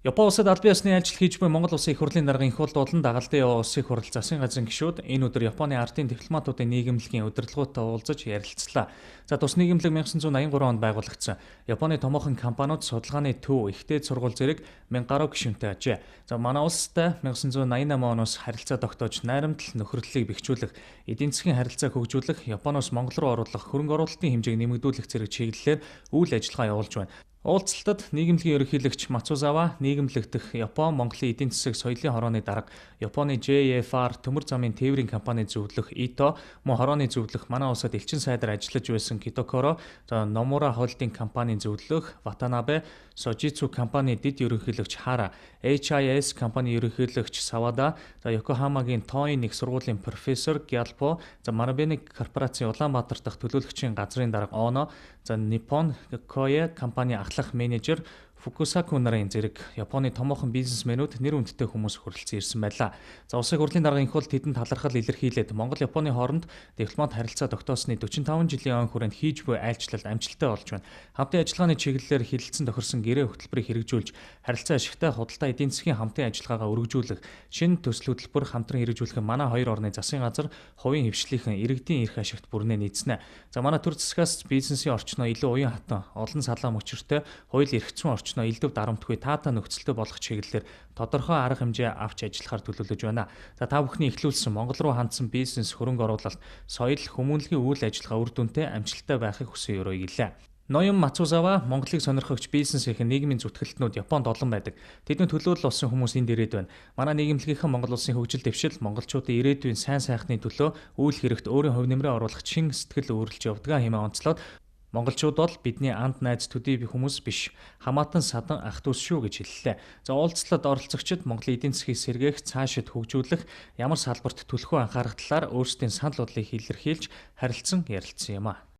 Япон улсад албан ёсны ажил хийж буй Монгол Улсын их хурлын дарга Энх болон дагалдын яваа Улсын их хурл засгийн газрын гишүүд энэ өдөр Японы ардын дипломатуудын нийгэмлэгийн удирдлагуудтай уулзаж ярилцлаа. За, тус нийгэмлэг 1983 онд байгуулагдсан. Японы томоохон компаниуд, судалгааны төв, их дээд сургууль зэрэг 1000 гаруй гишүүнтэй ажээ. За, манай улстай 1988 оноос харилцаа тогтоож, найрамдал нөхөрлөлийг бэхжүүлэх, эдийн засгийн харилцааг хөгжүүлэх, Японоос Монгол руу оруулах хөрөнгө оруулалтын хэмжээг нэмэгдүүлэх зэрэг чиглэлээр үйл ажиллагаа явуулж байна. Уулзалтад нийгэмлэгийн ерөнхийлөгч Мацузава, нийгэмлэг дэх Япон Монголын эдийн засаг соёлын хорооны дарга, Японы JFR төмөр замын тээврийн компани зөвлөх Ито, мөн хорооны зөвлөх, манай улсад элчин сайдаар ажиллаж байсан Китокоро, за Номура холдинг компанийн зөвлөх Ватанабе, Сожицу компани дэд ерөнхийлөгч Хара, HIS компани ерөнхийлөгч Савада, за Йокохамагийн Тойн их сургуулийн профессор Гялпо, за Марабеник корпорацийн Улаанбаатар дахь төлөөлөгчийн газрын дарга Оно, за Nippon Koei компани ахлах менежер Фукусаку нарын зэрэг Японы томоохон бизнесмэнүүд, нэр хүндтэй хүмүүс хүрэлцэн ирсэн байлаа. За, Улсын хурлын дарга Энх бол тэдэнд талархал илэрхийлээд, Монгол Японы хооронд дипломат харилцаа тогтоосны 45 жилийн он хүрээнд хийж буй айлчлал амжилттай болж байна. Хамтын ажиллагааны чиглэлээр хэлэлцэн тохирсон гэрээ хөтөлбөрийг хэрэгжүүлж, харилцаа ашигтай худалдаа, эдийн засгийн хамтын ажиллагаагаа өргөжүүлэх, шинэ төсөл хөтөлбөр хамтран хэрэгжүүлэх нь манай хоёр орны засгийн газар, хувийн хэвшлийнхэн, иргэдийн эрх ашигт бүрнээ нийцнэ. За, манай төр засгаас бизнесийн орчноо илүү уян хатан, олон салаа мөчөртэй, хууль эрх зүйн орчноо элдэв дарамтгүй таатай нөхцөлтэй болгох чиглэлээр тодорхой арга хэмжээ авч ажиллахаар төлөвлөж байна. За, та бүхний эхлүүлсэн Монгол руу хандсан бизнес, хөрөнгө оруулалт, соёл, хүмүүнлэгийн үйл ажиллагаа үр дүнтэй, амжилттай байхыг хүсэн ерөөе гэлээ. Ноён Мацузава Монголыг сонирхогч бизнесийн нийгмийн зүтгэлтнүүд Японд олон байдаг. Тэдний төлөөлөл болсон хүмүүс энд ирээд байна. Манай нийгэмлэгийнхэн Монгол улсын хөгжил дэвшил, монголчуудын ирээдүйн сайн сайхны төлөө үйл хэрэгт өөрийн хувь нэмрээ оруулах чин сэтгэл үүрэлж явдгаа хэмээн онцлоод, монголчууд бол бидний анд найз төдий хүмүүс биш. Хамаатан, садан, ах дүүс шүү гэж хэллээ. За, уулзлалд оролцогчид Монголын эдийн засгийг сэргээх, цаашид хөгжүүлэх, ямар салбарт түлхүү анхаарах талаар өөрсдийн санал бодлыг илэрхийлж харилцан ярилцсан юм а.